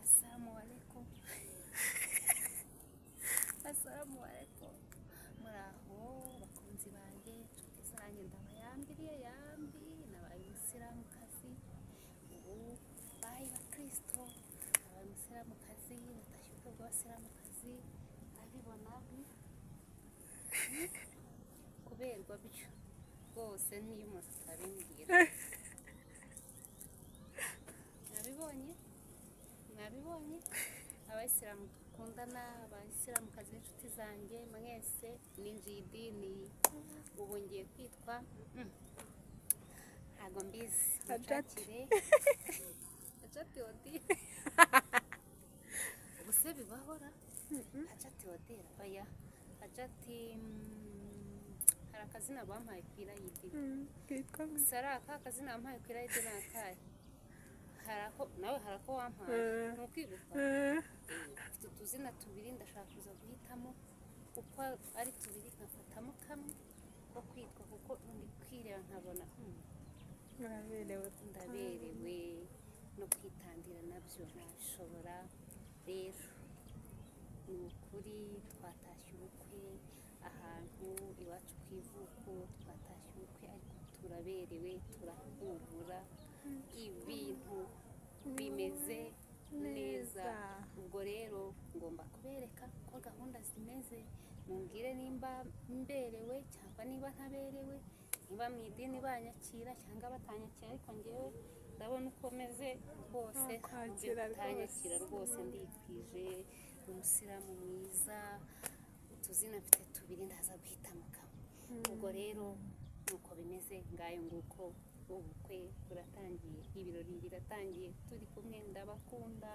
Assalamu alaikum, assalamu alaikum. Muraho bakunzi banjye, inshuti zanjye, ndabayambiriye yambi. Nabaye umusilamukazi ubu, bayi bakristo, nabaye umusilamukazi, natashye ubukwe bw'abasilamukazi. Ndabibona kuberwa byo rwose, niyo umuntu atabimbwira. Mwabibonye, mwabibonye. Abayisilamu dukundana, abayisilamukazi b'inshuti zanjye mwese, ninjiye idini, ubu ngiye kwitwa ntabwo mbizi. Hajati. Munshakire Hajati Odile. Ubu se bibahora Hajati Odile? Oya, Hajati, hari akazina bampaye ku irayidi. Kitwa ngo? Sara, aka akazina bampaye ku irayidi ni akahe? Hari ako nawe, hari ako wampaye. Ntukwibuka? Mfite utuzina tubiri, ndashaka kuza guhitamo uko ari tubiri, nkafatamo kamwe ko kwitwa, kuko ndi kwireba nkabona Muraberewe. Ndaberewe, no kwitandira nabyo nabishobora. Rero ni ukuri twatashye ubukwe ahantu iwacu ku ivuko, twatashye ubukwe ariko turaberewe, turahumura, ibintu bimeze neza. Neza. Ubwo rero ngomba kubereka uko gahunda zimeze, mumbwire nimba mberewe cyangwa niba ntaberewe, niba mu idini banyakira cyangwa batanyakira, ariko ngewe ndabona uko meze rwose. Bakwakira rwose. Batanyakira rwose, ndikwije, umusilamu mwiza. Utuzina mfite tubiri, ndaza guhitamo kamwe. Ubwo rero nuko bimeze, ngayo nguko, ubukwe buratangiye, ibirori biratangiye, turi kumwe, ndabakunda.